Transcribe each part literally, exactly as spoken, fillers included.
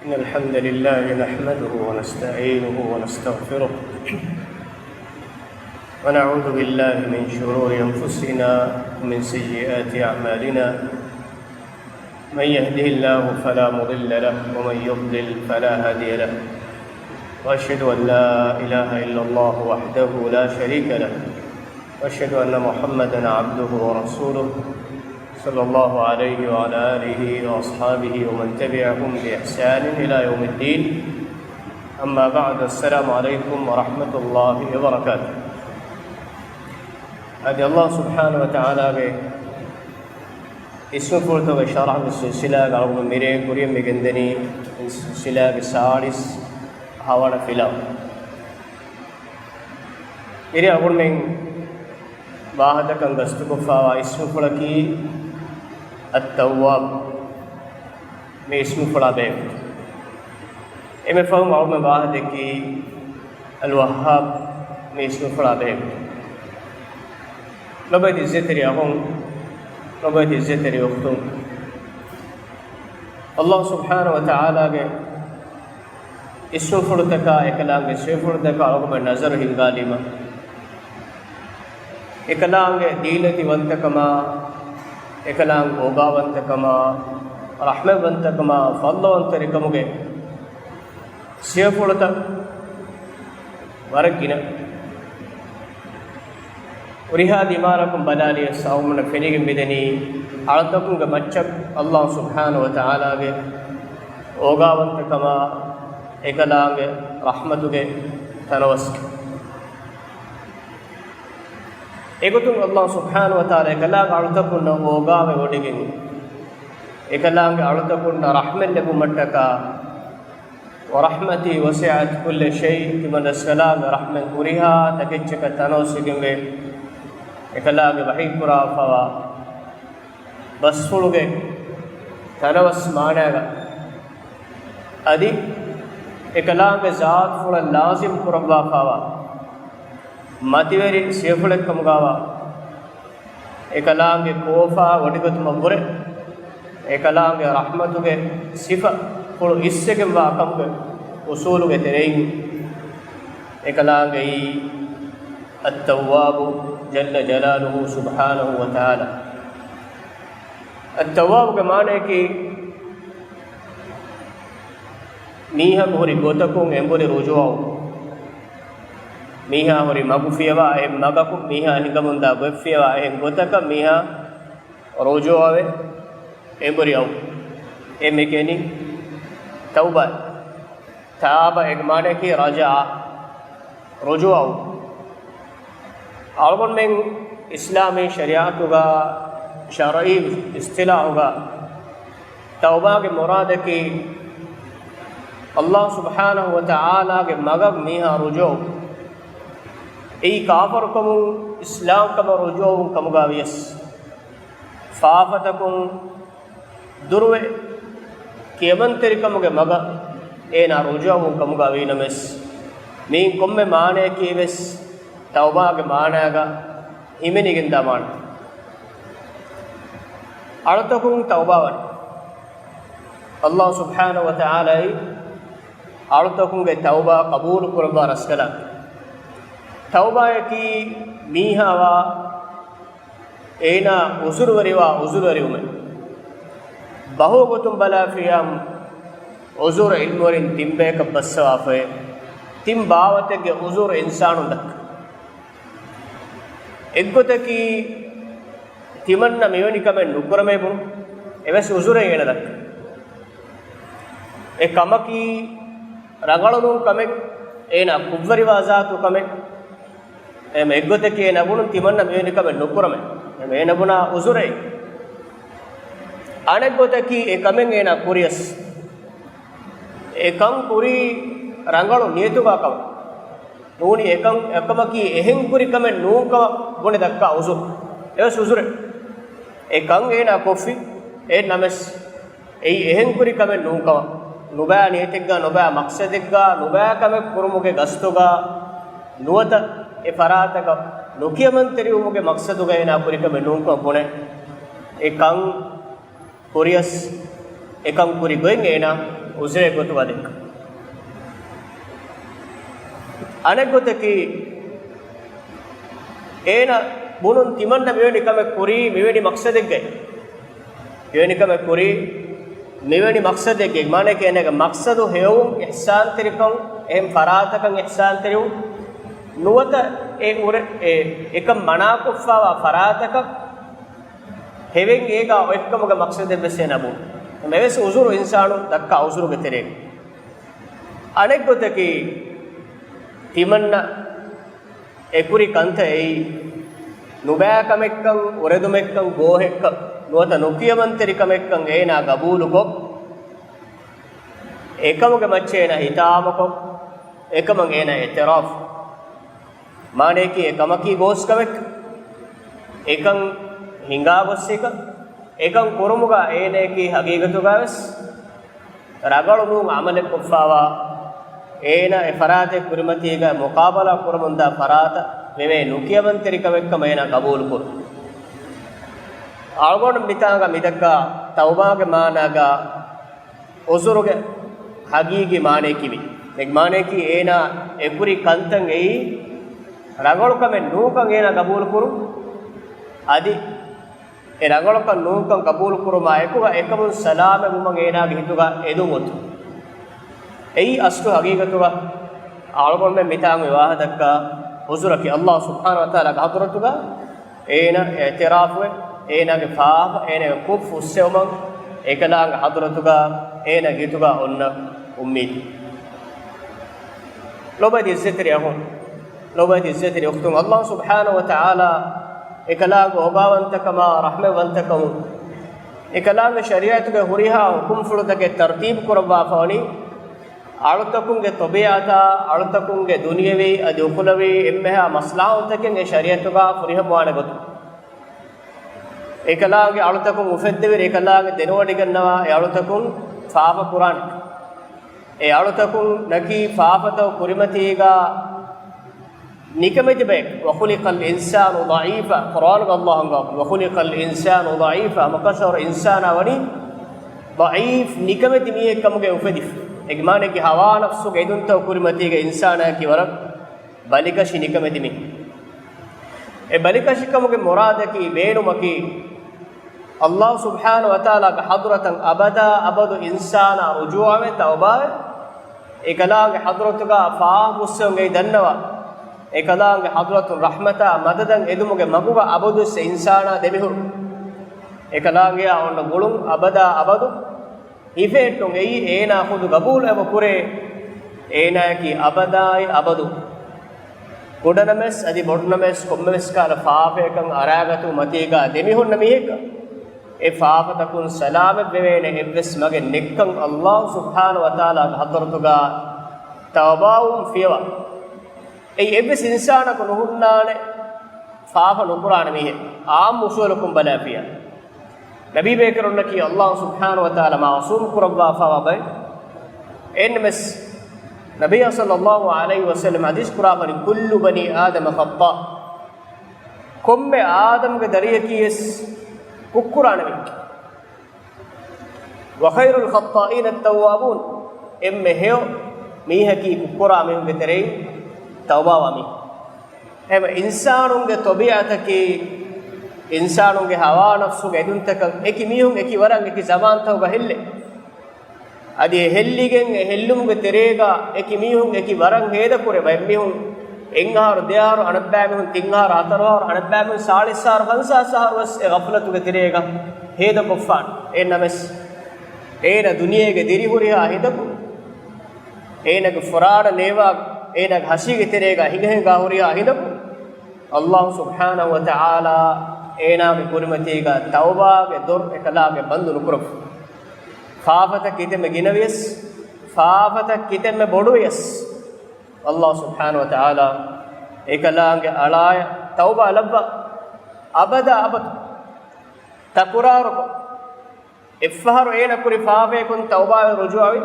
إن الحمد لله نحمده ونستعينه ونستغفره، ونعوذ بالله من شرور أنفسنا ومن سيئات أعمالنا. من يهده الله فلا مضل له، ومن يضلل فلا هادي له. وأشهد أن لا إله إلا الله وحده لا شريك له، وأشهد أن محمدا عبده ورسوله، صلى الله عليه وعلى آله وأصحابه ومن تبعهم بإحسان إلى يوم الدين. أما بعد، السلام عليكم ورحمة الله وبركاته. އަދި ﷲ ސުބްޙާނަހޫ ވަތަޢާލާގެ އިސްމުފުޅުތަކުގެ ޝަރަޙުގެ ސިލްސިލާގަ އަޅުގަނޑު މިރޭ ކުރިޔަށް މިގެންދަނީ ސިލްސިލާގެ ސާޅީސް ހަވަނަ ފިލާވަޅު. މިރޭ އަޅުގަނޑުމެން ވާހަކަދައްކަން ގަސްތުކޮށްފައިވާ އިސްމުފުޅަކީ އައްތައްވާބު. މި އިސްމުފުޅާ ބެހޭގޮތުން އެންމެ ފަހުން އަޅުގަނޑުމެން ވާހަކަދެއްކީ އަލްވައްހާބު. މި އިސްމުފުޅާ ބެހޭގޮތުން ލޮބުވެތި އިއްޒަތްތެރި އަޚުން، ލޮބުވެތި އިއްޒަތްތެރި އުޚްތުން، ﷲ ސުބްޙާނަހޫ ވަތަޢާލާގެ އިސްމުފުޅުތަކާ އެކަލާނގެ ސިފަފުޅުތަކަށް އަޅުގަނޑުމެން ނަޒަރު ހިންގާލީމަ، އެކަލާނގެ ދީލަތިވަންތަކަމާ، އެކަލާނގެ އޯގާވަންތަކަމާ، ރަޙްމަތްވަންތަކަމާ، ފަޟްލުވަންތަވެރިކަމުގެ ސިފަފުޅުތައް ވަރަށް ގިނަ. ހުރިހާ ދިމާލަކުން ބަލާލިޔަސް އަޅުގަނޑަށް ފެނިގެން މިދަނީ އަޅުތަކުންގެ މައްޗަށް ﷲ ސުބްޙާނަހޫ ވަތަޢާލާގެ އޯގާވަންތަކަމާ، އެކަލާނގެ ރަޙްމަތުގެ ތަނަވަސްކަން. އެގޮތުން ﷲ ސުބްޙާނަހޫ ވަތަޢާލާ އެކަލާނގެ އަޅުތަކުންނަށް އޯގާވެވޮޑިގެން، އެކަލާނގެ އަޅުތަކުންނަށް ރަޙްމަތް ލެއްވުމަށްޓަކާ، وَرَحْمَتِي وَسِعَتْ كُلَّ شَيْءٍ، ތިމަން ރަސްކަލާނގެ ރަޙްމަތް ހުރިހާ ތަކެއްޗަކަށް ތަނަވަސްވެގެންވޭ. އެކަލާނގެ ވަޙީކުރާފައިވާ ބަސްފުޅުގެ ތަނަވަސް މާނާގަ އަދި އެކަލާނގެ ޒާތުފުޅަށް ލާޒިމް ކުރައްވާފައިވާ މަތިވެރި ސިފަފުޅެއްކަމުގައިވާ، އެކަލާނގެ ކޯފާ ވޮޑިގަތުމަށްވުރެ، އެކަލާނގެ ރަޙްމަތުގެ ސިފަފުޅު އިއްސެގެންވާ ކަމުގެ އުސޫލުގެ ތެރެއިން، އެކަލާނގެއީ އައްތައްވާބު ޖައްލަ ޖަލާލުހޫ ސުބްޙާނަހޫ ވަތަޢާލާ. އައްތައްވާބުގެ މާނަޔަކީ، މީހަކު ހުރި ގޮތަކުން އެނބުރި ރުޖޫޢަވުން. މީހާ ހުރި މަގު ފިޔަވާ އެއް މަގަކުން، މީހާ ހިނގަމުންދާ ގޮތް ފިޔަވާ އެހެން ގޮތަކަށް މީހާ ރުޖޫޢަވެ އެނބުރި އައު. އެ މިކެނި ތައުބާ. ތާބަ އޭގެ މާނަޔަކީ ރަޖަޢަ، ރުޖޫޢަވު. އަޅުގަނޑުމެން އިސްލާމީ ޝަރީޢަތުގަ، ޝަރުޢީ އިޞްޠިލާޙުގަ ތައުބާގެ މުރާދަކީ، ﷲ ސުބްޙާނަހޫ ވަތަޢާލާގެ މަގަށް މީހާ ރުޖޫޢަވު. އެއީ ކާފަރުކަމުން އިސްލާމްކަމަށް ރުޖޫޢަވުން ކަމުގަ ވިޔަސް، ފާފަތަކުން ދުރުވެ، ކިޔަމަންތެރިކަމުގެ މަގަށް އޭނާ ރުޖޫޢަވުން ކަމުގަ ވީނަމަވެސް، މިއިން ކޮންމެ މާނަޔަކީވެސް ތައުބާގެ މާނާގަ ހިމެނިގެންދާ މާނަ. އަޅުތަކުން ތައުބާވަން. ﷲ ސުބްޙާނަހޫ ވަތަޢާލާއީ އަޅުތަކުންގެ ތައުބާ ޤަބޫލު ކުރައްވާ ރަސްކަލާނގެ. ތައުބާޔަކީ މީހާވާ އޭނާ އުޒުރުވެރިވާ އުޒުރުވެރިވުމެއް. ބަހުގޮތުން ބަލާފިޔާމު، އުޒުރު ޢިލްމުވެރިން ތިން ބަޔަކަށް ބައްސަވާފައޭ. ތިން ބާވަތެއްގެ އުޒުރު އިންސާނުން ދައްކަ. އެއްގޮތަކީ، ތިމަންނަ މިވެނި ކަމެއް ނުކުރަމޭ ބުނު، އެވެސް އުޒުރެއް އޭނަ ދައްކަ. އެ ކަމަކީ، ރަނގަޅުނޫން ކަމެއް، އޭނާ ކުށްވެރިވާ ޒާތު ކަމެއް، އެހެން އެއްގޮތަކީ އޭނަ ބުނުން ތިމަންނަ މިވެނި ކަމެއް ނުކުރަމޭ. އެހެން އޭނަ ބުނާ އުޒުރެއް. އަނެއްގޮތަކީ އެ ކަމެއް އޭނާ ކުރިޔަސް، އެ ކަން ކުރީ ރަނގަޅު ނިޔަތުގާ ކަމަށް. ނޫނީ އެކަން، އެކަމަކީ އެހެން ކުރި ކަމެއް ނޫން ކަމަށް ބުނެ ދައްކާ އުޒުރު. އެވެސް އުޒުރެއް. އެ ކަން އޭނާ ކޮށްފި، އެހެން ނަމަވެސް އެއީ އެހެން ކުރި ކަމެއް ނޫންކަމަށް، ނުބައި ނިޔަތެއްގާ، ނުބައި މަޤްޞަދެއްގާ، ނުބައި ކަމެއް ކުރުމުގެ ގަސްތުގާ ނުވަތަ އެ ފަރާތަކަށް ނުކިޔަމަންތެރިވުމުގެ މަޤްޞަދުގަ އޭނާ ކުރި ކަމެއް ނޫންކަމަށް ބުނެ، އެ ކަން ކުރިޔަސް، އެ ކަން ކުރި ގޮތް އޭނާ އުޒުރެއް ގޮތުގަ ދެއްކަ. އަނެއް ގޮތަކީ، އޭނަ ބުނުން ތިމަންނަ މިވެނި ކަމެއް ކުރީ މިވެނި މަޤްޞަދެއްގައި. މިވެނި ކަމެއް ކުރީ މިވެނި މަޤްޞަދެއްގައި. މާނައަކީ އޭނަގެ މަޤްޞަދު ހެޔޮވުން، އިޙްސާންތެރިކަން، އެހެން ފަރާތަކަށް އިޙްސާންތެރިވުން ނުވަތަ އެ އުރެ-، އެ އެކަން މަނާކޮށްފައިވާ ފަރާތަކަށް ހެވެން އޭގާ އޮތްކަމުގެ މަޤްޞަދެއްވެސް އޭނާ ބުން. އެވެސް އުޒުރު އިންސާނުން ދައްކާ އުޒުރުގެ ތެރޭގަ. އަނެއްގޮތަކީ، ތިމަންނަ އެކުރި ކަންތައް އެއީ، ނުބައިކަމެއްކަން، އުރެދުމެއްކަން، ގޯހެއްކަން، ނުވަތަ ނުކިޔަމަންތެރިކަމެއްކަން އޭނާ ގަބޫލުކޮށް، އެކަމުގެ މައްޗަށް އޭނާ ހިތާމަކޮށް، އެކަމަށް އޭނާ އިޢުތިރާފު. މާނައަކީ އެ ކަމަކީ ގޯސް ކަމެއް. އެކަން ހިނގާ ގޮއްސިކަން، އެކަން ކުރުމުގަ އޭނައަކީ ހަގީގަތުގަވެސް ރަގަޅު ނޫން ޢަމަލެއް ކޮށްފައިވާ، އޭނާ އެ ފަރާތެއް ކުރިމަތީގަ މުޤާބަލާ ކުރަމުންދާ ފަރާތަށް ވެވޭ ނުކިޔަމަންތެރިކަމެއްކަމަށް އޭނާ ގަބޫލުކުރުން. އަޅުގަނޑު މިތާނގަ މިދައްކާ ތައުބާގެ މާނާގަ އުޒުރުގެ ހަގީގީ މާނައަކީ މި. އޭގެ މާނައަކީ އޭނާ އެކުރި ކަންތައް އެއީ ރަނގަޅު ކަމެއް ނޫންކަން އޭނާ ގަބޫލު ކުރުން. އަދި އެ ރަނގަޅުކަން ނޫންކަން ގަބޫލު ކުރުމާ އެކުގަ އެކަމުން ސަލާމަތް ވުމަށް އޭނާގެ ހިތުގަ އެދުން އޮތުން. އެއީ އަސްލު ހަގީގަތުގަ އަޅުގަނޑުމެން މިތާނގަ ވާހަކަ ދައްކާ އުޒުރަކީ އައްލާހު ސުބްޙާނަހު ވަތަޢާލާގެ ޙަޟްރަތުގަ އޭނަ އިޢުތިރާފުވެ، އޭނާގެ ފާފަ، އޭނާގެ ކުށް ފުއްސެވުމަށް އެކަލާނގެ ޙަޟްރަތުގަ އޭނާގެ ހިތުގަ އޮންނަ އުއްމީދު. ލޮބުވެތި އިއްޒަތްތެރި އަޚުން، ލޮބުވެތި އިއްޒަތްތެރި އުޚްތުން، އައްލާހު ސުބްޙާނަހު ވަތަޢާލާ އެކަލާނގެ އޯގާވަންތަކަމާ ރަޙްމަތްވަންތަކަމުން، އެކަލާނގެ ޝަރީޢަތުގެ ހުރިހާ ޙުކުމްފުޅުތަކެއް ތަރުތީބު ކުރައްވާފަވަނީ، އަޅުތަކުންގެ ޠަބީޢަތާ، އަޅުތަކުންގެ ދުނިޔަވީ އަދި އުޚުރަވީ އެންމެހާ މަޞްލަޙަތުތަކެއް އެ ޝަރީޢަތުގަ ފުރިހަމަވާނެ ގޮތުން. އެކަލާނގެ އަޅުތަކުން އުފެއްދެވިއިރު އެކަލާނގެ ދެނެވޮޑިގަންނަވާ އެ އަޅުތަކުން ފާފަ ކުރާނެ. އެ އަޅުތަކުންނަކީ ފާފަތައް ކުރިމަތީގަ ނިކަމެތި ބައެއް. وخلق الإنسان ضعيفا، ޤުރްއާނުގަ އައްލާހު ހަނގާ، وخلق الإنسان ضعيفا، ހަމަކަށަވަރު އިންސާނާ ވަނީ ޟަޢީފް، ނިކަމެތި މީހެއް ކަމުގައި އުފެދިފަ. އޭގެ މާނައަކީ ހަވާ ނަފްސުގެ އެދުންތައް ކުރިމަތީގަ އިންސާނާއަކީ ވަރަށް ބަލިކަށި ނިކަމެތި މީހެއް. އެ ބަލިކަށިކަމުގެ މުރާދަކީ، ބޭނުމަކީ، އައްލާހު ސުބްޙާނަހު ވަތަޢާލާގެ ޙަޟްރަތަށް އަބަދާ އަބަދު އިންސާނާ ރުޖޫޢަވެ، ތައުބާވެ، އެކަލާނގެ ޙަޟްރަތުގަ ފާފަ ފުއްސެވުން އެއީ ދަންނަވާ، އެކަލާނގެ ޙަޟްރަތުން ރަޙްމަތާ މަދަދަށް އެދުމުގެ މަގުގަ އަބަދުވެސް އެ އިންސާނާ ދެމިހުރު. އެކަލާނގެއާ އޮންނަ ގުޅުން އަބަދާ އަބަދު ހިފެހެއްޓުން އެއީ އޭނާ ޚުދު ގަބޫލު އެބަ ކުރޭ. އޭނާއަކީ އަބަދާއި އަބަދު ކުޑަނަމަވެސް އަދި ބޮޑުނަމަވެސް ކޮންމެވެސް ކަހަލަ ފާފަޔަކަށް އަރާގަތުމަތީގަ ދެމިހުންނަ މީހެއްކަން. އެ ފާފަތަކުން ސަލާމަތްވެވޭނެ އެއްވެސް މަގެއް ނެތްކަން އައްލާހު ސުބްޙާނަހު ވަތަޢާލާގެ ޙަޟްރަތުގަ ތައުބާވުން ފިޔަވާ. އެއީ އެއްވެސް އިންސާނަކު ނުހުންނާނެ ފާފަ ނުކުރާނެ މީހެއް، އާއްމު އުސޫލަކުން ބަލާފިޔާ. ނަބީބޭކަލުންނަކީ އައްލާހު ސުބްޙާނަހު ވަތަޢާލާ މަޢުޞޫމް ކުރައްވާފައިވާ ބައެއް. އެހެންނަމަވެސް، ނަބިއްޔާ ޞައްލައްލާހު ޢަލައިހި ވަސައްލަމަ ޙަދީޘް ކުރާފައިވަނީ، كل بني آدم خطاء، ކޮންމެ އާދަމްގެ ދަރިޔަކީވެސް ކުށްކުރާނެ މީހެއް. وخير الخطائين التوابون، އެންމެ ހެޔޮ މީހަކީ ކުށްކުރާ މީހުންގެ ތެރެއިން ތައުބާވާ މީހުން. އެހެންވެ، އިންސާނުންގެ ޠަބީޢަތަކީ، އިންސާނުންގެ ހަވާ ނަފްސުގެ އެދުންތަކަށް އެކި މީހުން އެކި ވަރަށް އެކި ޒަމާންތަކުގަ ހެއްލޭ. އަދި އެ ހެއްލިގެން އެ ހެއްލުމުގެ ތެރޭގަ އެކި މީހުން އެކި ވަރަށް ހޭދަކުރޭ. ބައެއް މީހުން އެއް އަހަރު، ދެ އަހަރު، އަނެއްބައި މީހުން ތިން އަހަރު، ހަތަރު އަހަރު، އަނެއްބައި މީހުން ސާޅީސް އަހަރު، ފަންސާސް އަހަރު ވެސް އެ ޣަފްލަތުގެ ތެރޭގަ ހޭދަކޮށްފާނެ. އެހެންނަމަވެސް، އޭނަ ދުނިޔޭގެ ދިރިހުރިހާ ހިނދަކު، އޭނަގެ ފުރާނަ ނޭވާ، އޭނަގެ ހަށީގެ ތެރޭގަ ހިނގަ ހިނގާ ހުރިހާ ހިނދަކު، އައްލާހު ސުބްޙާނަހު ވަތަޢާލާ އޭނާގެ ކުރިމަތީގަ ތައުބާގެ ދޮރު އެކަލާނގެ ބަންދު ނުކުރައްވާ. ފާފަތައް ކިތަންމެ ގިނަވިޔަސް، ފާފަތައް ކިތަންމެ ބޮޑުވިޔަސް، އައްލާހު ސުބްޙާނަހު ވަތަޢާލާ އެކަލާނގެ އަޅާޔަށް ތައުބާ ލައްވާ. އަބަދާ އަބަދު ތަކުރާރުކޮށް، އެއްފަހަރު އޭނަ ކުރި ފާފަޔަކުން ތައުބާވެ ރުޖޫޢަވި.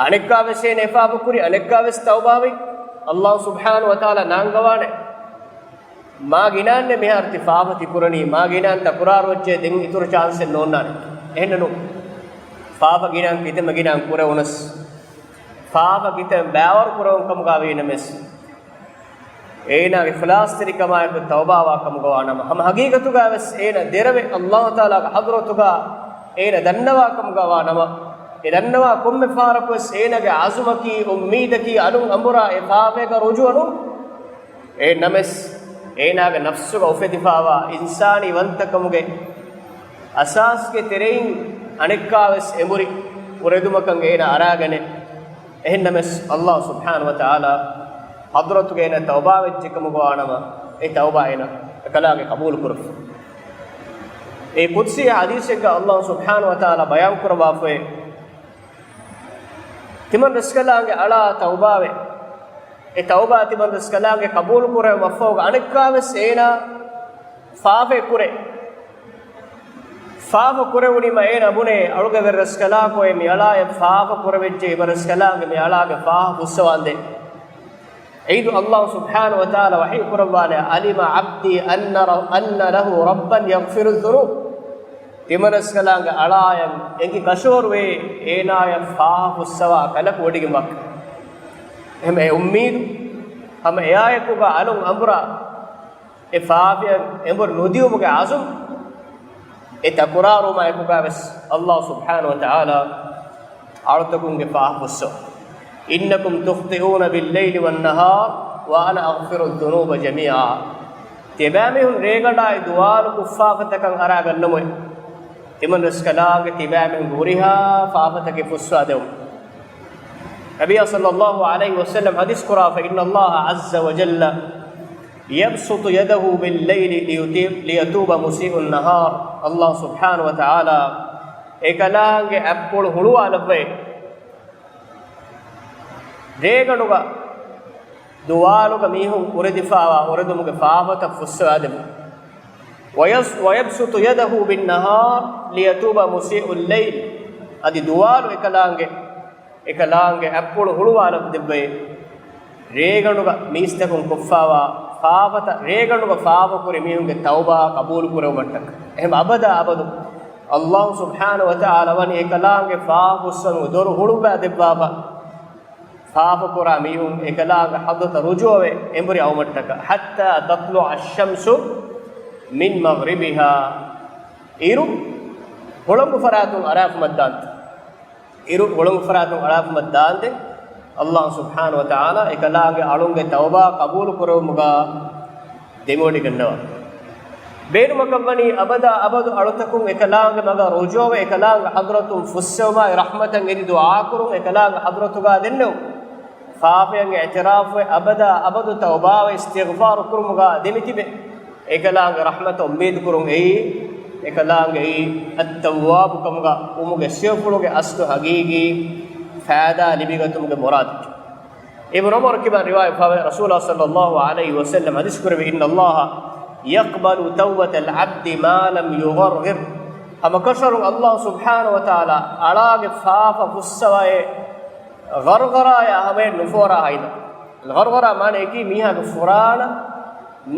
އަނެއްކާވެސް އޭނަ އެފާފަ ކުރި، އަނެއްކާވެސް ތައުބާވި. އައްލާހު ސުބްޙާނަހު ވަތަޢާލާ ނާންގަވާނެ، މާ ގިނައިންނޭ މިހާރު ތި ފާފަ ތި ކުރަނީ، މާ ގިނައިން ތަކުރާރުވެއްޖެ، ދެން އިތުރު ޗާންސެއް ނޯންނާނެ. އެހެންނެއް ނޫން. ފާފަ ގިނައިން ކިތަންމެ ގިނައިން ކުރެވުނަސް، ފާފަ ކިތަން ބައިވަރު ކުރެވުނު ކަމުގަ ވީނަމަސް، އޭނާގެ އިޚްލާޞްތެރިކަމާއެކު ތައުބާވާ ކަމުގަ ވާނަމަ، ހަމަ ހަގީގަތުގަ ވެސް އޭނާ ދެރަވެ އައްލާހު ތަޢާލާގެ ޙަޟްރަތުގަ އޭނާ ދަންނަވާ ކަމުގަ ވާނަމަ، އެ ދަންނަވާ ކޮންމެ ފަހަރަކު ވެސް އޭނާގެ އަޒުމަކީ، އުއްމީދަކީ، އަލުން އަނބުރާ އެ ފާފައަކަށް ރުޖޫޢަ ނޫން. އެހެންނަމަސް، އޭނާގެ ނަފްސުގަ އުފެދިފާވާ އިންސާނީ ވަންތަކަމުގެ އަސާސްގެ ތެރެއިން އަނެއްކާވެސް އެނބުރި އުރެދުމަކަށް އޭނާ އަރާގަނެ. އެހެންނަމަސް، އައްލާހު ސުބްޙާނަހު ވަތަޢާލާ ޙަޟްރަތުގަ އޭނާ ތައުބާވެއްޖެކަމުގަ ވާނަމަ، އެ ތައުބާ އޭނާ އެކަލާނގެ ޤަބޫލު ކުރައްވާ. އެ ޤުދްސީ ޙަދީޘެއްގަ އައްލާހު ސުބްޙާނަހު ވަތަޢާލާ ބަޔާން ކުރައްވާފައޭ، ތިމަން ރަސްކަލާނގެ އަޅާ ތައުބާވެ، އެ ތައުބާ ތިމަން ރަސްކަލާނގެ ޤަބޫލު ކުރެވުމަށްފަހުގަ އަނެއްކާވެސް އޭނާ ފާފައެއް ކުރޭ. ފާފަ ކުރެވުނީމަ އޭނާ ބުނޭ، އަޅުގެ ވެރިރަސްކަލާކޮއެ، މިއަޅާޔަށް ފާފަ ކުރެވިއްޖެ، އިބަރަސްކަލާނގެ މިއަޅާގެ ފާފަ ފުއްސަވާނދޭ. ޢީދު އައްލާހު ސުބްޙާނަހު ވަތަޢާލާ ވަޙީ ކުރައްވާނެ، އަލިމަ ޢަބްދީ އަންނަ ރަ-، އަންނަ ލަހު ރައްބަން ޔަޣްފިރު ޛުނޫބް. ތިމަން ރަސްކަލާނގެ އަޅާޔަށް އެނގި ކަށަވަރުވޭ، އޭނާޔަށް ފާފަ ފުއްސަވާ ކަލަކު ވޮޑިގެން ވާކަން. އެހެން އެ އުއްމީދު ހަމަ އެއާއެކުގަ އަލުން އަނބުރާ، އެ ފާފައަށް އެނބުރި ނުދިއުމުގެ އަޒުމް، އެ ތަކުރާރުވުމާއެކުގަ ވެސް އައްލާހު ސުބްޙާނަހު ވަތަޢާލާ އަޅުތަކުންގެ ފާފަ ފުއްސަވަ. إنكم تخطئون بالليل والنهار وأنا أغفر الذنوب جميعا. ތިޔަބައިމީހުން ރޭގަނޑާއި ދުވާލު ކުށްފާފަތަކަށް އަރާގަންނަމުއެ، ތިމަން ރަސްކަލާނގެ ތިބާމީހުންގެ ހުރިހާ ފާފަތަކެއް ފުއްސާދެވުން. ނަބިއްޔާ ޞައްލައްލާހު ޢަލައިހި ވަސައްލަމް ޙަދީޘް ކުރާ، فإن الله عز وجل يبسط يده بالليل ليتوب، ليتوب مسيء النهار. އައްލާހު ސުބްޙާނަހު ވަތަޢާލާ އެކަލާނގެ އަތްޕުޅު ހުޅުވާލައްވައި، ރޭގަނޑުގަ ދުވާލުގަ މީހުން އުރެދިފާވާ އުރެދުމުގެ ފާފަތައް ފުއްސަވާދެއްވުން. ويس-، ويبسط يده بالنهار ليتوب مسيء الليل. އަދި ދުވާލު އެކަލާނގެ، އެކަލާނގެ އަތްޕުޅު ހުޅުވާލައްވައި، ރޭގަނޑުގަ މީސްތަކުން ކޮށްފާވާ ފާފަތައް، ރޭގަނޑުގަ ފާފަ ކުރި މީހުންގެ ތައުބާ ޤަބޫލު ކުރެވުމަށްޓަކަ. އެހެން އަބަދާ އަބަދު އައްލާހު ސުބްޙާނަހު ވަތަޢާލާ ވަނީ އެކަލާނގެ ފާފަ ފުއްސަވުމުގެ ދޮރު ހުޅުވާ ދެއްވާފަ. ފާފަ ކުރާ މީހުން އެކަލާނގެ ޙަޟްރަތަށް ރުޖޫޢަވެ އެނބުރި އައުމަށްޓަކަ، حتى تطلع الشمس من مغربها. އިރު ހުޅަނގު ފަރާތުން އަރާފުމަށްދާން. އިރު ހުޅަނގު ފަރާތުން އަރާފުމަށްދާންދެން، އައްލާހު ސުބްޙާނަހު ވަތަޢާލާ އެކަލާނގެ އަޅުންގެ ތައުބާ ޤަބޫލު ކުރެވުމުގަ ދެމިވޮޑިގަންނަވާ. ބޭނުމަކަށްވަނީ އަބަދާ އަބަދު އަޅުތަކުން އެކަލާނގެ މަގަށް ރުޖޫޢަވެ، އެކަލާނގެ ޙަޟްރަތުން ފުއްސެވުމާއި ރަޙްމަތަށް އެދި ދުޢާކުރުން، އެކަލާނގެ ޙަޟްރަތުގަ ދެންނެވުން. ފާފައަށް އިޢުތިރާފުވެ، އަބަދާ އަބަދު ތައުބާވެ އިސްތިޣްފާރު ކުރުމުގަ ދެމިތިބެ، އެކަލާނގެ ރަޙްމަތަށް އުއްމީދު ކުރުން އެއީ، އެކަލާނގެ އެއީ އައްތައްވާބު ކަމުގަ ވުމުގެ ސިފަފުޅުގެ އަސްލު ޙަޤީޤީ ފައިދާ ލިބިގަތުމުގެ މުރާދަކީ. އިބްނު ޢުމަރު ކިބައިން ރިވާޔަތް ފާވޭ، ރަސޫލާ ޞައްލައްލާހު ޢަލައިހި ވަސައްލަމް ޙަދީޘް ކުރެއްވި، إن الله يقبل توبة العبد ما لم يغرغر. ހަމަކަށަވަރުން އައްލާހު ސުބްޙާނަހު ވަތަޢާލާ އަޅާގެ ފާފަ ފުއްސަވައޭ، ޣަރްޣަރާޔާ ހަމަޔަށް ނުފޯރާ ހައިލަ. ޣަރްޣަރާ މާނަޔަކީ މީހާގެ ފުރާނަ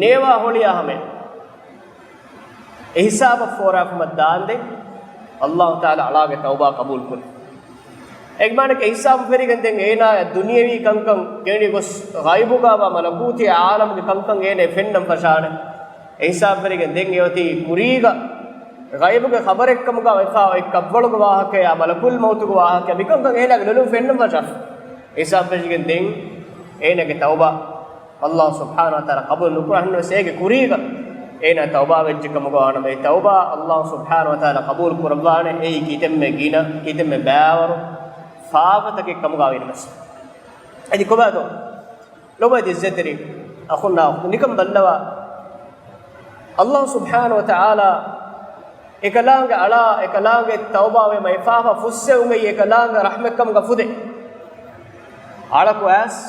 ނޭވާ ހޮޅިޔާ ހަމަޔަށް. އެ ހިސާބަށް ފޯރާފުމަށް ދާންދެން، އައްލާހު ތަޢާލާ އަޅާގެ ތައުބާ ޤަބޫލު ކުރޭ. އެގްމާނަކަށް އެ ހިސާބު ފެރިގެން ދެން އޭނާޔަށް ދުނިޔެވީ ކަންކަން ގެންނި ގޮސް، ޣައިބުގަވާ މަލަކޫތީ ޢާލަމުގެ ކަންކަން އޭނަޔަށް ފެންނަން ފަށާނެ. އެ ހިސާބު ފެރިގެން ދެން އެއޮތީ ކުރީގަ ޣައިބުގެ ޚަބަރެއްކަމުގަ ވެފާ އޮތް ކަށްވަޅުގެ ވާހަކަޔާ މަލަކުލް މައުތުގެ ވާހަކަޔާ މިކަންކަން އޭނާގެ ލޮލުން ފެންނަން ފަށާފަ. އެ ހިސާބު ފެށިގެން ދެން އޭނާގެ ތައުބާ އައްލާހު ސުބްޙާނަހު ވަތަޢާލާ ޤަބޫލު ނުކުރާ ހިނދު ވެސް އޭގެ ކުރީގަ އޭނާ ތައުބާ ވެއްޖެ ކަމުގަ ވާނަމަ، އެ ތައުބާ އައްލާހު ސުބްޙާނަހު ވަތަޢާލާ ޤަބޫލު ކުރައްވާނެ، އެއީ ކިތަންމެ ގިނަ، ކިތަންމެ ބައިވަރު ފާފަތަކެއް ކަމުގަ ވީނަމަސް. އަދި ކޮބާތޯ؟ ލޮބުވެތި އިއްޒަތްތެރި އަޚުންނާ އުޚްތުން، ނިކަން ބައްލަވާ، އައްލާހު ސުބްޙާނަހު ވަތަޢާލާ އެކަލާނގެ އަޅާ، އެކަލާނގެ ތައުބާވެ މައިފާފަ ފުއްސެވުމެއް އެކަލާނގެ ރަޙްމަތްކަމުގަ ފުދޭ. އަޅަކު އައިސް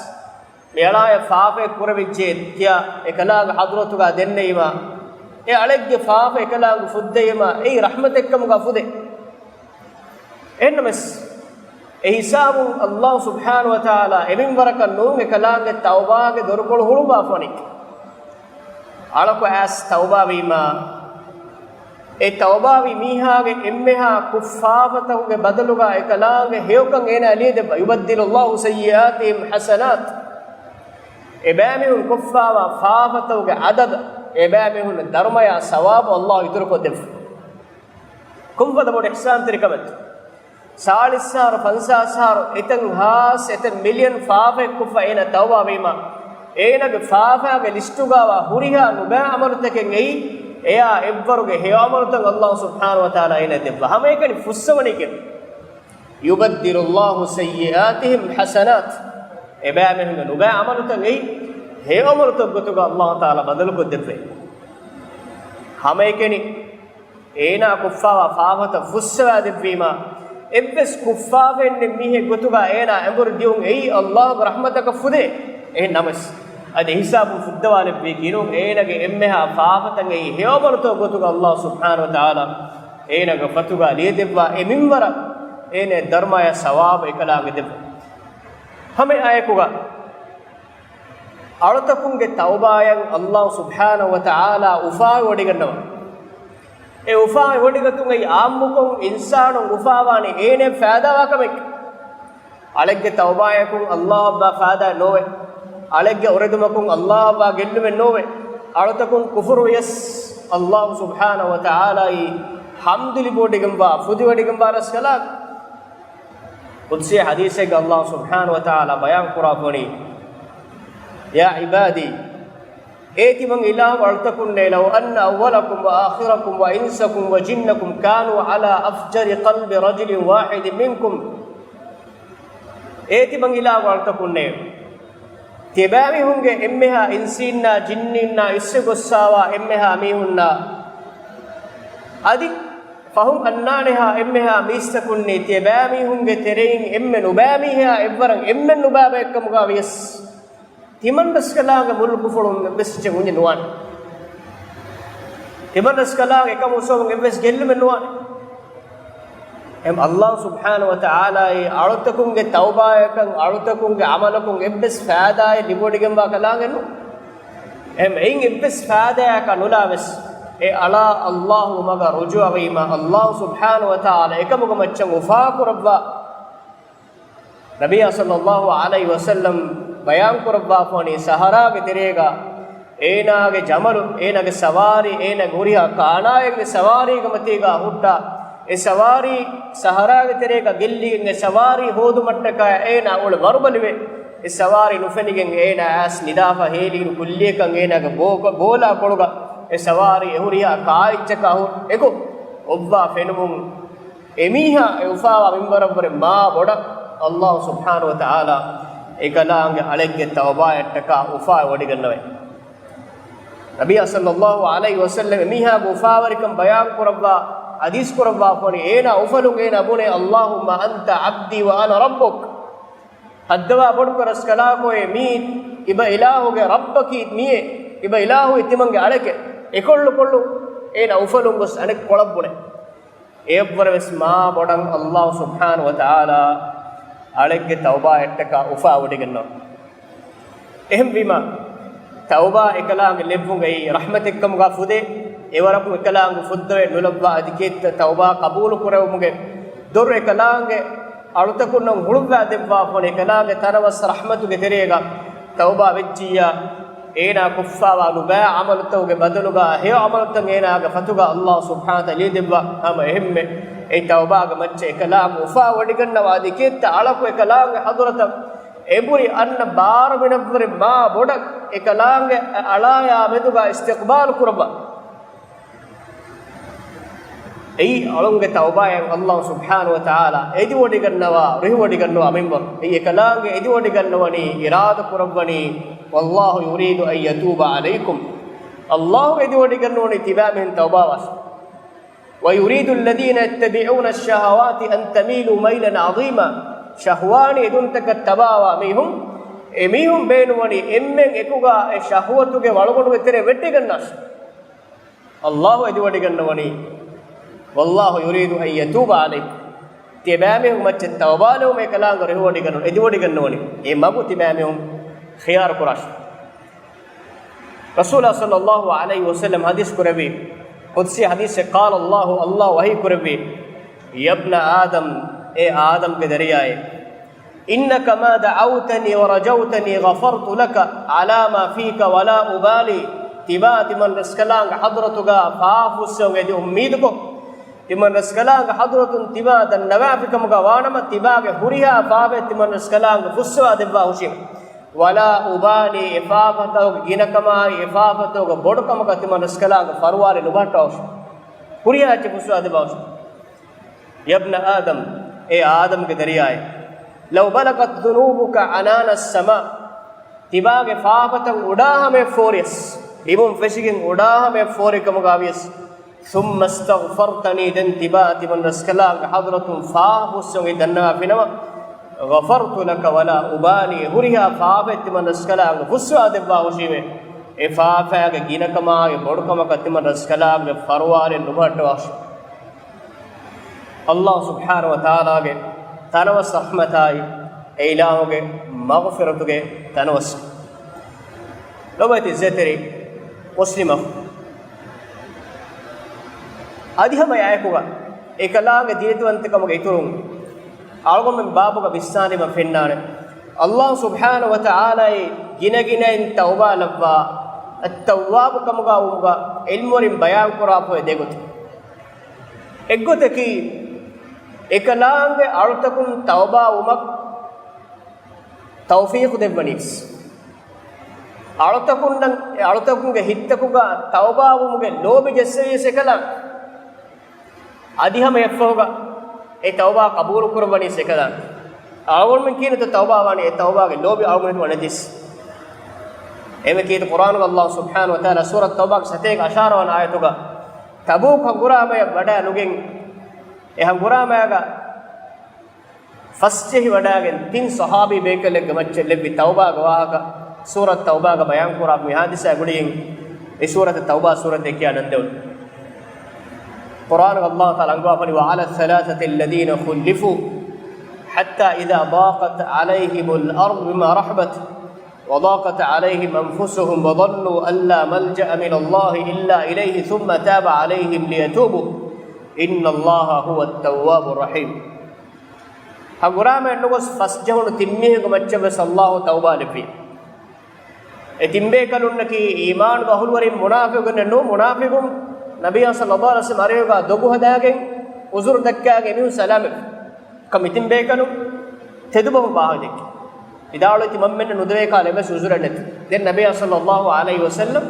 މިއަޅާޔަށް ފާފައެއް ކުރެވިއްޖެ ކިޔާ އެކަލާނގެ ޙަޟްރަތުގަ ދެންނެވީމަ، އެ އަޅެއްގެ ފާފަ އެކަލާނގެ ފުއްދެވީމަ، އެއީ ރަޙްމަތެއްކަމުގަ ފުދޭ. އެހެންނަމަސް، އެ ހިސާބުން އައްލާހު ސުބްޙާނަހު ވަތަޢާލާ އެމިންވަރަކަށް ނޫން އެކަލާނގެ ތައުބާގެ ދޮރުކޮޅު ހުޅުވާފަ ވަނީ. އަޅަކު އައިސް ތައުބާވީމަ، އެ ތައުބާވި މީހާގެ އެންމެހާ ކުށްފާފަތަކުގެ ބަދަލުގަ އެކަލާނގެ ހެޔޮކަން އޭނާ ލިޔެދެއްވާ. يبدل الله سيئاتهم حسنات. އެބައިމީހުން ކޮށްފާވާ ފާފަތަކުގެ އަދަދަށް އެބައިމީހުން ދަރުމަޔާ ސަވާބު އައްލާހު އިތުރުކޮށްދެއްވާ. ކޮންފަދަ ބޮޑު އިޙްސާންތެރިކަމެއްތަ؟ ސާޅީސް ހާރު ފަންސާސް ހާރު އެތަން ހާސް އެތަން މިލިއަން ފާފައެއް ކޮށްފަ އޭނާ ތައުބާވީމާ، އޭނާގެ ފާފާގެ ލިސްޓުގަވާ ހުރިހާ ނުބައި އަމަލުތަކެއް އެއީ، އެޔާ އެއްވަރުގެ ހެޔޮ އަމަލުތައް އައްލާހު ސުބްޙާނަހު ވަތަޢާލާ އޭނާ ދެއްވާ. ހަމައެކަނި ފުއްސަވަނީ ކިހިނެއް؟ يبدل الله سيئاتهم حسنات. އެބައިމީހުންގެ ނުބައި އަމަލުތައް އެއީ، ހެޔޮ އަމަލުތައް ގޮތުގަ އައްލާހު ތަޢާލާ ބަދަލުކޮށްދެއްވޭ. ހަމައެކަނި އޭނާ ކޮށްފާވާ ފާފަތައް ފުއްސަވާ ދެއްވީމާ، އެއްވެސް ކުށްފާފައެއް ނެތް މީހެއް ގޮތުގަ އޭނާ އެނބުރި ދިޔުން އެއީ އައްލާހުގެ ރަޙްމަތަކަށް ފުދޭ. އެހެން ނަމަވެސް، އަދި ހިސާބުން ފުއްދަވާލެއްވީ ކީރުން އޭނާގެ އެންމެހާ ފާފަތައް އެއީ ހެޔޮ އަމަލުތައް ގޮތުގަ އައްލާހު ސުބްޙާނަހު ވަތަޢާލާ އޭނާގެ ފަތުގަ ލިޔެދެއްވާ. އެ މިންވަރަށް އޭނާ ދަރުމަޔާ ސަވާބު އެކަލާނގެ ދެއްވާ. ހަމައެއާއެކުގަ އަޅުތަކުންގެ ތައުބާއަށް އައްލާހު ސުބްޙާނަހު ވަތަޢާލާ އުފާވެވޮޑިގަންނަވާ. އެ އުފާވެވޮޑިގަތުން އެއީ އާއްމުކޮށް އިންސާނުން އުފާވާނީ އޭނައަށް ފައިދާވާ ކަމެއް. އަޅެއްގެ ތައުބާއަކުން އައްލާހަށްވާ ފައިދާއެއް ނޯވޭ. އަޅެއްގެ އުރެދުމަކުން އައްލާހަށްވާ ގެއްލުމެއް ނޯވޭ. އަޅުތަކުން ކުފުރުވިޔަސް އައްލާހު ސުބްޙާނަހު ވަތަޢާލާއަށް ޙަމްދު ލިބިވޮޑިގެންވާ، ފުދިވޮޑިގެންވާ ރަސްކަލާނގެ. ޤުދުސީ ޙަދީޘެއްގަ އައްލާހު ސުބްޙާނަހު ވަތަޢާލާ ބަޔާން ކުރާފަވަނީ، يا عبادي، އޭ ތިމަން އިލާހު އަޅުތަކުންނޭ، لو أن أولكم وآخركم وإنسكم وجنكم كانوا على أفجر قلب رجل واحد منكم. އޭ ތިމަން އިލާހު އަޅުތަކުންނޭ، ތިޔަބައިމީހުންގެ އެންމެހާ އިންސީންނާ ޖިންނީންނާ އިސްވެ ގޮއްސާވާ އެންމެހާ މީހުންނާ އަދި ފަހުން އަންނާނެހާ އެންމެހާ މީސްތަކުންނީ، ތިޔަބައިމީހުންގެ ތެރެއިން އެންމެ ނުބައިމީހާ އެއްވަރަށް އެންމެން ނުބައި ބައެއްކަމުގަ ވިޔަސް، ތިމަން ރަސްކަލާނގެ މުލުކުފުޅުން އެއްވެސް އެއްޗެއް ހުންޏެއް ނުވާނެ. ތިމަން ރަސްކަލާނގެ އެކަމު އުސްވަމުން އެއްވެސް ގެއްލުމެއް ނުވާނެ. އެހެން އައްލާހު ސުބްޙާނަހު ވަތަޢާލާއީ އަޅުތަކުންގެ ތައުބާއަކަށް، އަޅުތަކުންގެ ޢަމަލަކުން އެއްވެސް ފައިދާއެއް ލިބިވޮޑިގެންވާ ކަލާނގެއް ނޫން. އެހެން އެއިން އެއްވެސް ފައިދާއަކަށް ނުލާވެސް، އެ އަޅާ އައްލާހު މަގަށް ރުޖޫޢަވީމާ، އައްލާހު ސުބްޙާނަހު ވަތަޢާލާ އެކަމުގެ މައްޗަށް އުފާކުރައްވާ. ނަބިއްޔާ ޞައްލައްލާހު ޢަލައިހި ވަސައްލަމް ބަޔާންކުރައްވާފަވަނީ، ސަހަރާގެ ތެރޭގަ އޭނާގެ ޖަމަލު، އޭނާގެ ސަވާރީ، އޭނާގެ ހުރިހާ ކާނާއެއްގެ ސަވާރީގެ މަތީގަ ހުއްޓާ، އެ ސަވާރީ ސަހަރާގެ ތެރޭގަ ގެއްލިގެން އެ ސަވާރީ ހޯދުމަށްޓަކާ އޭނާ އުޅެ ވަރުބަލިވެ، އެ ސަވާރީ ނުފެނިގެން އޭނާ އައިސް ނިދާފަ ހޭލިއިރު ކުއްލިއަކަށް އޭނާގެ ބޯ-، ބޯލާ ކޮޅުގަ އެ ސަވާރީ އެ ހުރިހާ ކާއެއްޗަކާ ހު-، އެކު އޮއްވާ ފެނުމުން، އެމީހާ އެ އުފާވާ މިންވަރަށްވުރެ މާ ބޮޑަށް އައްލާހު ސުބްޙާނަހު ވަތަޢާލާ އެކަލާނގެ އަޅެއްގެ ތައުބާއަށްޓަކާ އުފާވެވޮޑިގަންނަވައި. ނަބިއްޔާ ޞައްލައްލާހު ޢަލައިހި ވަސައްލަމް އެމީހާގެ އުފާވެރިކަން ބަޔާންކުރައްވާ، ޙަދީޘް ކުރައްވާފަވަނީ، އޭނާ އުފަލުން އޭނާ ބުނޭ، اللهم أنت عبدي وأنا ربك. ހައްދަވާ ބޮޑުކޮށް ރަސްކަލާކޮއޭ، މީ ތިބަ އިލާހުގެ ރައްބަކީ މިއޭ، ތިބަ އިލާހު ތިމަންގެ އަޅެކޭ. އެކޮށްލު ކޮށްލު އޭނާ އުފަލުން ގޮސް އަނެއްކޮޅަށް ބުނޭ. އެއަށްވުރެވެސް މާ ބޮޑަށް އައްލާހު ސުބްޙާނަހު ވަތަޢާލާ އަޅެއްގެ ތައުބާއަށްޓަކާ އުފާވޮޑިގަންނަވާ. އެހެންވީމާ، ތައުބާ އެކަލާނގެ ލެއްވުން އެއީ ރަޙްމަތެއްކަމުގަ ފުދޭ، އެވަރަކު އެކަލާނގެ ފުއްދަވެ ނުލައްވާ އަދި ކީއްތަ ތައުބާ ޤަބޫލު ކުރެވުމުގެ ދޮރު އެކަލާނގެ އަޅުތަކުންނަށް ހުޅުއްވާ ދެއްވާފަވަނީ، އެކަލާނގެ ތަނަވަސް ރަޙްމަތުގެ ތެރޭގަ ތައުބާ ވެއްޖިއްޔާ، އޭނާ ކޮށްފާވާ ނުބައި ޢަމަލުތަކުގެ ބަދަލުގަ ހެޔޮ ޢަމަލުތައް އޭނާގެ ފަތުގަ އައްލާހު ސުބްޙާނަހު ވަތަޢާލާ ލިޔެދެއްވާ. ހަމަ އެހެންމެ އެ ތައުބާގެ މައްޗަށް އެކަލާނގެ އުފާވޮޑިގަންނަވާ އަދި ކީއްތަ އަޅަކު އެކަލާނގެ ޙަޟްރަތަށް އެނބުރި އަންނަ ބާރު މިނަށްވުރެ މާ ބޮޑަށް އެކަލާނގެ އަޅާޔާ މެދުގަ އިސްތިޤްބާލު ކުރައްވާ. އެއީ އަޅުންގެ ތައުބާއަށް އައްލާހު ސުބްޙާނަހު ވަތަޢާލާ އެދިވޮޑިގަންނަވާ، ރުހިވޮޑިގަންނަވާ މިންވަރު. އެއީ އެކަލާނގެ އެދިވޮޑިގަންނަވަނީ، އިރާދަ ކުރައްވަނީ، والله يريد أن يتوب عليكم. އައްލާހު އެދިވޮޑިގަންނަވަނީ ތިބާމީހުން ތައުބާވާށޭ. ويريد الذين يتبعون الشهوات أن تميلوا ميلا عظيما. ޝަހުވާނީ އެދުންތަކަށް ތަބާވާ މީހުން، އެމީހުން ބޭނުންވަނީ އެންމެން އެކުގަ އެ ޝަހުވަތުގެ ވަޅުގަނޑުގެ ތެރެއަށް ވެއްޓިގަންނާށޭ. އައްލާހު އެދިވޮޑިގަންނަވަނީ، والله يريد أن يتوب عليكم. ތިޔަބައިމީހުން މައްޗަށް ތައުބާލެވުމަށް އެކަލާނގެ ރުހިވޮޑިގަންނަ-، އެދިވޮޑިގަންނަވަނީ. އެ މަގު ތިބާމީހުން ޚިޔާރު ކުރާށޭ. ރަސޫލާ ޞައްލައްލާހު ޢަލައިހި ވަސައްލަމް ޙަދީޘް ކުރެއްވީ، ޤުދުސީ ޙަދީޘެއް، قال الله، ﷲ ވަޙީ ކުރެއްވީ، يا ابن آدم، އޭ އާދަމްގެ ދަރިޔާއޭ، إنك ما دعوتني ورجوتني غفرت لك على ما فيك ولا أبالي. ތިބާ ތިމަން ރަސްކަލާނގެ ޙަޟްރަތުގަ ފާފަ ފުއްސެވުން އެދި އުއްމީދުކޮށް، ތިމަން ރަސްކަލާނގެ ޙަޟްރަތުން ތިބާ ދަންނަވާފި ކަމުގަ ވާނަމަ، ތިބާގެ ހުރިހާ ފާފައެއް ތިމަން ރަސްކަލާނގެ ފުއްސަވާ ދެއްވާ ހުށީމެ. ولا أبالي، އެ ފާފަތަކުގެ ގިނަކަމާއި އެ ފާފަތަކުގެ ބޮޑުކަމަކަށް ތިމަން ރަސްކަލާނގެ ފަރުވާލެއް ނުބަހައްޓާ ހުށީމެ. ހުރިހާ އެއްޗެއް ފުއްސަވާ ދެއްވާ ހުށީމެ. يا ابن آدم، އޭ އާދަމްގެ ދަރިޔާއޭ، لو بلغت ذنوبك عنان السماء، ތިބާގެ ފާފަތައް އުޑާހަމަޔަށް ފޯރިޔަސް، ބިމުން ފެށިގެން އުޑާހަމަޔަށް ފޯރި ކަމުގަ ވިޔަސް، ثم استغفرتني، ދެން ތިބާ ތިމަން ރަސްކަލާނގެ ޙަޟްރަތުން ފާފަ ފުއްސެވުން ދަންނަވާފިނަމަ، غفرت لك ولا أبالي، އެ ހުރިހާ ފާފައެއް ތިމަން ރަސްކަލާނގެ ފުއްސަވާ ދެއްވާ ހުށީމެ. އެ ފާފައިގެ ގިނަކަމާއި ބޮޑުކަމަކަށް ތިމަން ރަސްކަލާނގެ ފަރުވާލެއް ނުބަހައްޓާ ހުށީމެ. ﷲ ސުބްޙާނަހޫ ވަތަޢާލާގެ ތަނަވަސް ރަޙްމަތާއި، އެ އިލާހުގެ މަޣްފިރަތުގެ ތަނަވަސް. ލޮބުވެތި އިއްޒަތްތެރި މުސްލިމް އަޚު، އަދި ހަމަ އެއާއެކުގަ އެކަލާނގެ ދީންވަންތަކަމުގެ އިތުރުން، އަޅުގަނޑުމެން ބާބުގަ ވިސްނާލީމަ ފެންނާނެ، ﷲ ސުބްޙާނަހޫ ވަތަޢާލާއީ ގިނަގިނައިން ތައުބާ ލައްވާ، އައްތައްވާބު ކަމުގަ ވުމުގަ ޢިލްމުވެރިން ބަޔާންކުރާފައި ދެގޮތެއް. އެއްގޮތަކީ، އެކަލާނގެ އަޅުތަކުން ތައުބާ ވުމަށް ތައުފީޤު ދެއްވަނީސް، އަޅުތަކުންނަށް، އަޅުތަކުންގެ ހިތްތަކުގަ ތައުބާ ވުމުގެ ލޯބި ޖެއްސެވީސް އެކަލާނގެ. އަދި ހަމަ އެއަށްފަހުގަ އެ ތައުބާ ޤަބޫލު ކުރައްވަނީސް އެކަލާނގެ. އަޅުގަނޑުމެން ކިހިނެއްތޯ ތައުބާ ވާނީ، އެ ތައުބާގެ ލޯބި އަޅުގަނޑުމެން ނެތިސް. އެމެ ކީރިތި ޤުރްއާނުގަ ﷲ ސުބްޙާނަހޫ ވަތަޢާލާ ސޫރަތު ތައުބާގެ ސަތޭކަ އަށާރަ ވަނަ އާޔަތުގަ، ތަބޫކު ހަނގުރާމަޔަށް ވަޑައި ނުގެން، އެ ހަނގުރާމައިގަ ފަސްޖެހިވަޑައިގެން ތިން ޞަޙާބީ ބޭކަލެއްގެ މައްޗަށް ލެއްވި ތައުބާގެ ވާހަކަ ސޫރަތު ތައުބާގަ ބަޔާންކުރާ މި ޙާދިސާ ގުޅިގެން އެ ސޫރަތު ތައުބާ ސޫރަތޭ ކިޔާ ނަންދެވުނު. ޤުރްއާނުގަ ﷲ ތަޢާލާ އަންގަވާފަނީ، وعلى الثلاثة الذين خلفوا حتى إذا ضاقت عليهم الأرض بما رحبت وضاقت عليهم أنفسهم وظنوا أن لا ملجأ من الله إلا إليه ثم تاب عليهم ليتوبوا إن الله هو التواب الرحيم. ހަނގުރާމައަށް ނުގޮސް ފަސްޖެހުނު ތިން މީހުންގެ މައްޗަށް ވެސް ﷲ ތައުބާ ލެއްވި. އެ ތިން ބޭކަލުންނަކީ އީމާނުގެ އަހުލުވެރިން މުނާފިޤުންނެއް ނޫން، މުނާފިޤުން ނަބިއްޔާ ޞައްލައްލާހު ޢަލައިހި ވަސައްލަމް އަރިހުގަ ދޮގު ހަދާގެން ޢުޛުރު ދައްކާގެން އެމީހުން ސަލާމަތް ކަމަށް ތިން ބޭކަލުން ތެދުބަހުން ވާހަކަ ދެއްކި. ވިދާޅުވީ ތިމަންމެންނަށް ނުދެވޭ ކަހަލަ އެއްވެސް ޢުޛުރެއް ނެތި. ދެން ނަބިއްޔާ ޞައްލައްލާހު ޢަލައިހި ވަސައްލަމް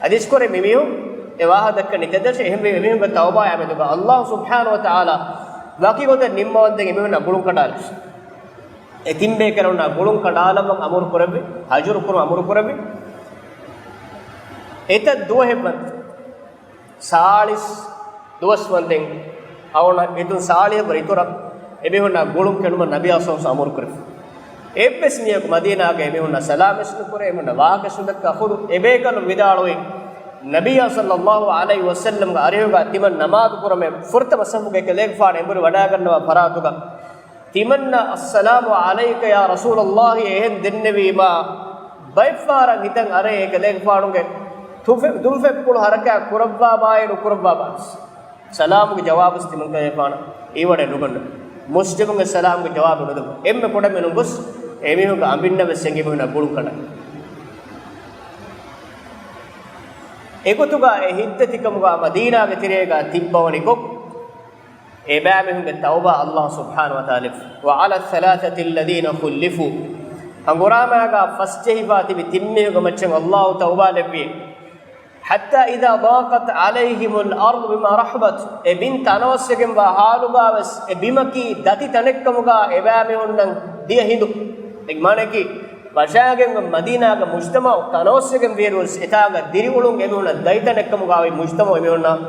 ޙަދީޘް ކުރޭ މި މީހުން އެ ވާހަކަ ދައްކަނީ ތެދަށޭ. އެހެންވެ އެމީހުންގެ ތައުބާއާ މެދުގަ ﷲ ސުބްޙާނަހޫ ވަތަޢާލާ ވަކި ގޮތެއް ނިންމަވަންދެން އެމީހުންނާ ގުޅުން ކަނޑާލި. އެ ތިން ބޭކަލުންނާ ގުޅުން ކަނޑާލަން އަމުރު ކުރެއްވި، ހަޖުރު ކުރުން އަމުރު ކުރެއްވި. އެތައް ދުވަހެއް ވަންދެން، ސާޅީސް ދުވަސް ވަންދެން، އަވަނަ އެދުން ސާޅީހަކު އިތުރަށް އެމީހުންނާ ގުޅުން ކެނޑުމަށް ނަބިއްޔާ ޞައްލައްލާހު ޢަލައިހި ވަސައްލަމް އަމުރު ކުރެއްވި. އެއްވެސް މީހަކު މަދީނާގަ އެމީހުންނާ ސަލާމަތް ނުކުރޭ، އެމީހުންނަށް ވާހަކަ ނުދައްކާ ޚުދު އެ ބޭކަލުން ވިދާޅުވީ، ނަބިއްޔާ ޞައްލައްލާހު ޢަލައިހި ވަސައްލަމްގެ އަރިހުގަ ތިމަން ނަމާދު ކުރަމޭ ފުރަތަމަ ޞަފުގަ އެކަލޭގެފާނު އެނބުރި ވަޑައިގަންނަވާ ފަރާތުގަ ތިމަންނަށް، السلام عليك يا رسول الله، އެހެން ދެންނެވީމާ، ބައެއްފަހަރަށް ހިތަށް އަރޭ އެކަލޭގެފާނުގެ ތުފެ-، ދުންފެއްޕުޅު ޙަރަކާތް ކުރައްވާބާއޭ ނުކުރައްވާބާވެސް. ސަލާމުގެ ޖަވާބުވެސް ތިމަންކަލޭގެފާނަށް އެއްވަރެއް ނުގަންނަ. މުސްލިމުންގެ ސަލާމުގެ ޖަވާބު ނުދެއްވާ. އެންމެ ކުޑަމިނުން ގޮސް އެމީހުންގެ އަނބިންނަށް ވެސް އެނގި އެމީހުންނާ ގުޅުން ކަނޑާ. އެގޮތުގަ އެ ހިތްދަތިކަމުގަ މަދީނާގެ ތެރޭގަ ތިއްބަވަނިކޮށް، އެބައިމީހުންގެ ތައުބާ ﷲ ސުބްޙާނަހޫ ވަތަޢާލާ ލެއްވި. وعلى الثلاثة الذين خلفوا، ހަނގުރާމައިގަ ފަސްޖެހިފަ ތިބި ތިން މީހުންގެ މައްޗަށް ﷲ ތައުބާ ލެއްވި. حتى إذا ضاقت عليهم الأرض بما رحبت، އެ ބިން ތަނަވަސްވެގެންވާ ޙާލުގަ ވެސް އެ ބިމަކީ ދަތި ތަނެއްކަމުގަ އެބައިމީހުންނަށް ދިޔަ ހިނދު. އޭގެ މާނައަކީ، ވަށާގެން މަދީނާގެ މުޖްތަމަޢު ތަނަވަސްވެގެން ވިއިރުވެސް އެތާގަ ދިރިއުޅުން އެމީހުންނަށް ދަތިތަނެއްކަމުގަ އޮތް މުޖްތަމަޢު އެމީހުންނަށް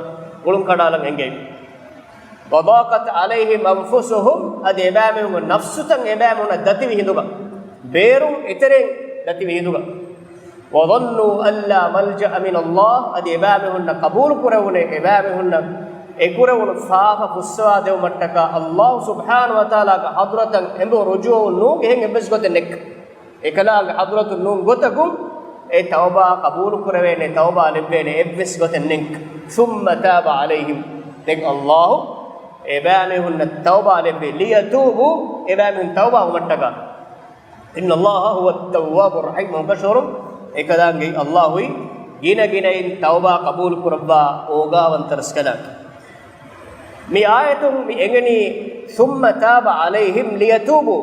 ގުޅުން ކަނޑާލަން އެނގޭ. وضاقت عليهم أنفسهم، އަދި އެބައިމީހުންގެ ނަފްސުތައް އެބައިމީހުންނަށް ދަތިވި ހިނދުގަ، ބޭރުން އެތެރެއިން ދަތިވި ހިނދުގަ. وظنوا أن لا ملجأ من الله، އަދި އެބައިމީހުންނަށް ޤަބޫލު ކުރެވުނޭ، އެބައިމީހުންނަށް އެ ކުރެވުނު ފާފަ ފުއްސަވާ ދެވުމަށްޓަކާ ﷲ ސުބްޙާނަހޫ ވަތަޢާލާގެ ޙަޟްރަތަށް އެނބުރި ރުޖޫޢު ނޫން، އެހެން އެއްވެސް ގޮތެއް ނެތް. އެކަލާނގެ ޙަޟްރަތުން ނޫން ގޮތަކުން އެ ތައުބާ ޤަބޫލު ކުރެވޭނެ، ތައުބާ ލެއްވޭނެ އެއްވެސް ގޮތެއް ނެތް. ثُمَّ تَابَ عَلَيْهِمْ، ދެން ﷲ އެބައިމީހުންނަށް ތައުބާ ލެއްވި، لِيَتُوبُوا، އެބައިމީހުން ތައުބާ ވުމަށްޓަކާ. إِنَّ اللَّهَ هُوَ التَّوَّابُ الرَّحِيمُ، ކަށަވަރުން އެކަލާނގެ ﷲ އިން ގިނަ ގިނައިން ތައުބާ ޤަބޫލު ކުރައްވާ އޯގާވަންތަ ރަސްކަލާނގެ. މި އާޔަތުން މި އެނގެނީ، ثُمَّ تَابَ عَلَيْهِمْ لِيَتُوبُوا،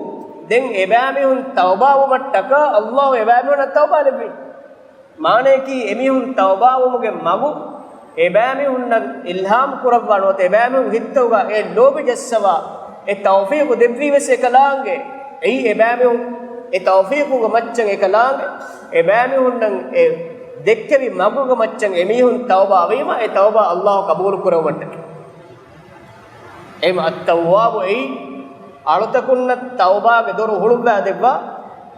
ދެން އެބައިމީހުން ތައުބާ ވުމަށްޓަކާ ﷲ އެބައިމީހުންނަށް ތައުބާ ލެއްވީ. މާނަޔަކީ، އެމީހުން ތައުބާވުމުގެ މަގު އެބައިމީހުންނަށް އިލްހާމް ކުރައްވާ ނުވަތަ އެބައިމީހުން ހިތްތަކުގަ އެ ލޯބި ޖައްސަވާ އެ ތައުފީޤު ދެއްވީވެސް އެކަލާނގެ. އެއީ އެބައިމީހުން އެ ތައުފީޤުގެ މައްޗަށް އެކަލާނގެ، އެބައިމީހުންނަށް އެ ދެއްކެވި މަގުގެ މައްޗަށް އެމީހުން ތައުބާވީމަ، އެ ތައުބާ ﷲ ޤަބޫލު ކުރެވުމަށްޓަކައި. އެހެން އައްތައްވާބު އެއީ، އަޅުތަކުންނަށް ތައުބާގެ ދޮރު ހުޅުއްވާ ދެއްވާ،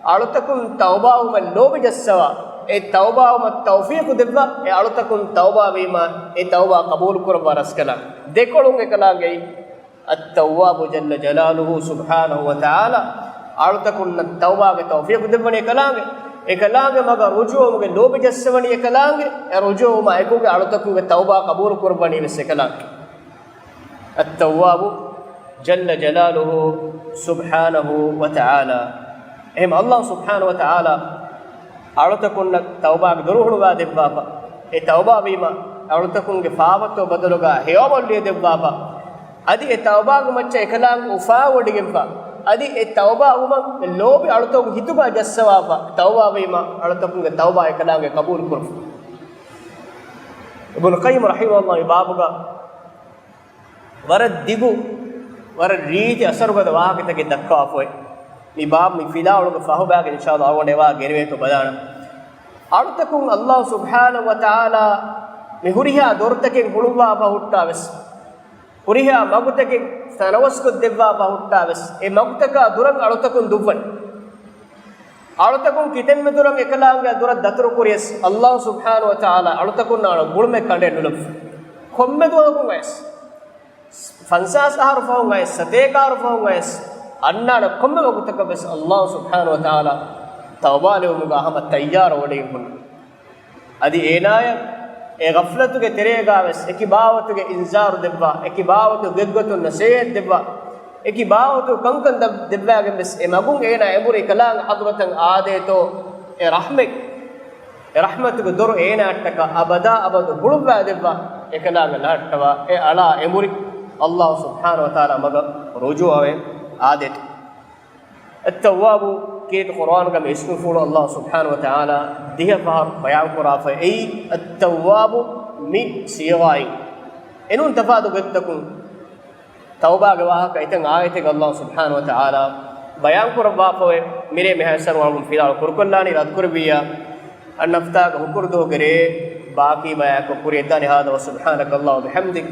އަޅުތަކުން ތައުބާވުމަށް ލޯބި ޖައްސަވާ، އެ ތައުބާވުމަށް ތައުފީޤު ދެއްވާ، އެ އަޅުތަކުން ތައުބާވީމަ، އެ ތައުބާ ޤަބޫލު ކުރައްވާ ރަސްކަލާނގެ. ދެކޮޅުން އެކަލާނގެ އައްތައްވާބު ޖައްލަ ޖަލާލުހު ސުބްޙާނަހު ވަތަޢާލާ އަޅުތަކުންނަށް ތައުބާގެ ތައުފީޤު ދެއްވަނީ އެކަލާނގެ. އެކަލާނގެ މަގަށް ރުޖޫޢަވުމުގެ ލޯބި ޖައްސަވަނީ އެކަލާނގެ. އެ ރުޖޫޢަވުމާ އެކުގެ އަޅުތަކުންގެ ތައުބާ ޤަބޫލު ކުރައްވަނީ ވެސް އެކަލާނގެ. އައްތައްވާބު ޖައްލަ ޖަލާލުހު ސުބްޙާނަހު ވަތަޢާލާ. އެހެން ﷲ ސުބްޙާނަހު ވަތަޢާލާ އަޅުތަކުންނަށް ތައުބާގެ ދޮރު ހުޅުވާ ދެއްވާފަ. އެ ތައުބާ ވީމަ، އަޅުތަކުންގެ ފާފަތައް ބަދަލުގަ ހެޔޮޢަމަލު ލިޔެ ދެއްވާފަ. އަދި އެ ތައުބާގެ މައްޗަށް އެކަލާނގެ އުފާވޮޑިގެންފަ. އަދި އެ ތައުބާ ވުމަށް ލޯބި އަޅުތަކުން ހިތުގަ ޖައްސަވާފަ. ތައުބާ ވީމަ، އަޅުތަކުންގެ ތައުބާ އެކަލާނގެ ޤަބޫލު ކުރުފަ. އިބްނު ޤައްޔިމް ރަޙިމަހުﷲ މި ބާބުގަ ވަރަށް ދިގު، ވަރަށް ރީތި އަސަރުގަދަ ވާހަކަތަކެއް ދައްކަވާފައި. މި ބާބު މި ފިލާވަޅުގެ ފަހުބާގެ އިންޝާﷲ އަޅުގަނޑު އެވާ ގެނެވޭތޯ ބަލާނަން. އަޅުތަކުން ﷲ ސުބްޙާނަހު ވަތަޢާލާ މި ހުރިހާ ދޮރުތަކެއް ހުޅުއްވާފަ ހުއްޓާ ވެސް، ހުރިހާ މަގުތަކެއް ތަނަވަސްކޮށްދެއްވާފަ ހުއްޓާ ވެސް، އެ މަގުތަކާ ދުރަށް އަޅުތަކުން ދުއްވަން. އަޅުތަކުން ކިތަންމެ ދުރަށް އެކަލާނގެ ދުރަށް ދަތުރު ކުރިޔަސް، ﷲ ސުބްޙާނަހު ވަތަޢާލާ އަޅުތަކުންނާ ގުޅުމެއް ކަނޑައެއް ނުލައްވަ. ކޮންމެ ދުވަހަކުން އައިސް، ފަންސާސް އަހަރު ފަހުން އައިސް، ސަތޭކަ އަހަރު ފަހުން އައިސް، އަންނާނެ ކޮންމެ ވަގުތަކަށް ވެސް ﷲ ސުބްޙާނަހު ވަތަޢާލާ ތައުބާ ލެއްވުމުގަ ހަމަ ތައްޔާރަށް ވޮޑިގެން ހުންނަ. އަދި އޭނާޔަށް އެ ޣަފްލަތުގެ ތެރޭގަ ވެސް އެކި ބާވަތުގެ އިންޒާރު ދެއްވާ، އެކި ބާވަތުގެ ގޮތްގޮތުން ނަސޭހަތް ދެއްވާ، އެކި ބާވަތުގެ ކަންކަން ދަ-، ދެއްވާގެން ވެސް އެ މަގުން އޭނާ އެނބުރި އެކަލާނގެ ޙަޟްރަތަށް އާދޭތޯ އެ ރަޙްމަތް، އެ ރަޙްމަތުގެ ދޮރު އޭނާއަށްޓަކާ އަބަދާ އަބަދު ހުޅުއްވާ ދެއްވާ، އެކަލާނގެ ލަހައްޓަވާ އެ އަޅާ އެނބުރި ﷲ ސުބްޙާނަހު ވަތަޢާލާ މަގަށް ރުޖޫޢަވެ އާދޭތޯ. އައްތައްވާބު ކީރިތި ޤުރުއާނުގަ މި އިސްމުފުޅު ﷲ ސުބްޙާނަހު ވަތަޢާލާ ދިހަ ފަހަރު ބަޔާންކުރާފަ އެއީ އައްތައްވާބު މި ޞީޣާއިން. އެނޫން ތަފާތު ގޮތްތަކުން ތައުބާގެ ވާހަކަ އެތައް އާޔަތެއް ﷲ ސުބްޙާނަހު ވަތަޢާލާ ބަޔާންކުރައްވާފައި މިރޭ މިހާ އިސް އަޅުގަނޑު ފިލާވަޅު ކުރުކޮށްލާނީ އިރާދަކުރެއްވިއްޔާ. އަންނަ ހަފްތާގެ ހުކުރުދުވަހުގެ ރޭ ބާކީ ބަޔާކޮށް ކުރިޔަށްދާނެ. هذا وسبحانك اللهم وبحمدك،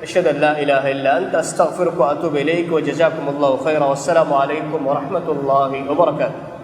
أشهد أن لا إله إلا أنت، أستغفرك وأتوب إليك، وجزاكم الله خيرا، والسلام عليكم ورحمة الله وبركاته.